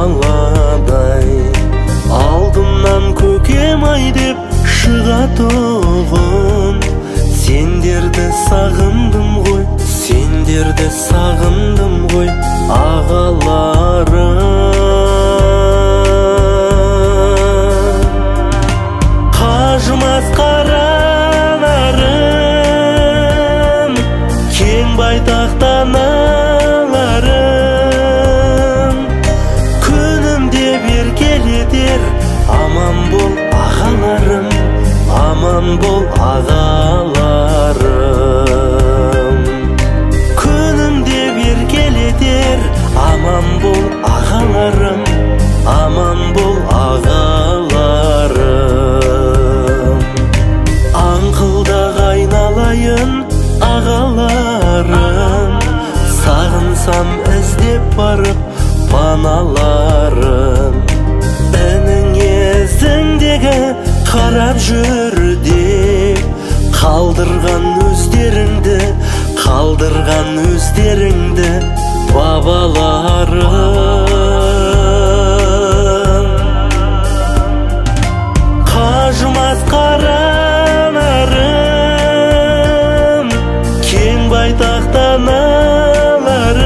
баладай. Алдымнан көкем ай деп шығатұғын, сендерді сағындым ғой, сендерді сағындым ғой, ағаларым. Қажымас қара нарым, кең байтақ даналарым, күнім деп еркелетер, аман бол ағаларым, аман бол ағаларым. Күнім деп еркелетер, аман бол ағаларым, аман бол ағаларым. Аңқылдақ айналайын ағаларым, сағынсам іздеп барып паналарым. Інің ізіңдегі қарап жүр деп, қалдырған өздеріңді, қалдырған өздеріңді бабаларым. Қажымас қара нарым, кең байтақ даналарым,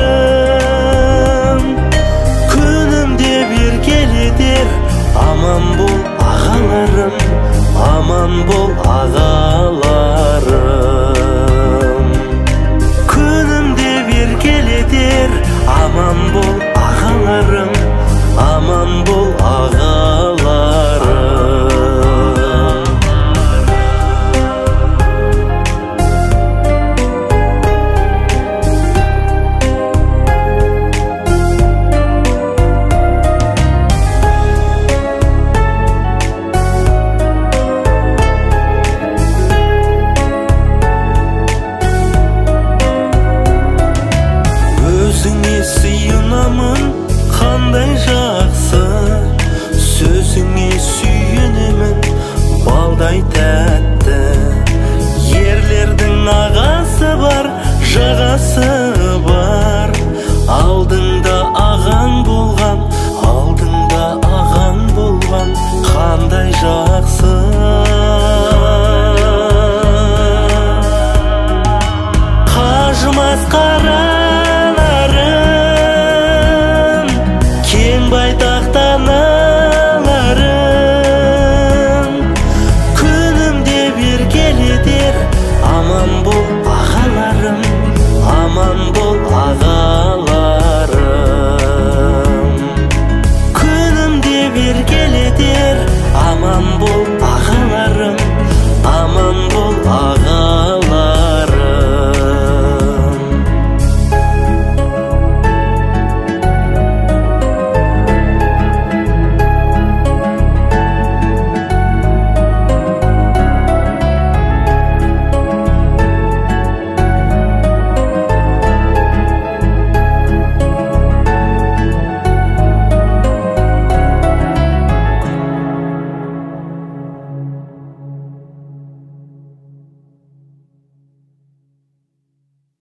күнім деп еркелетер, аман бол ағаларым, аман бол ағаларым. Күнім деп еркелетер, аман бол ағаларым, аман бол ағаларым.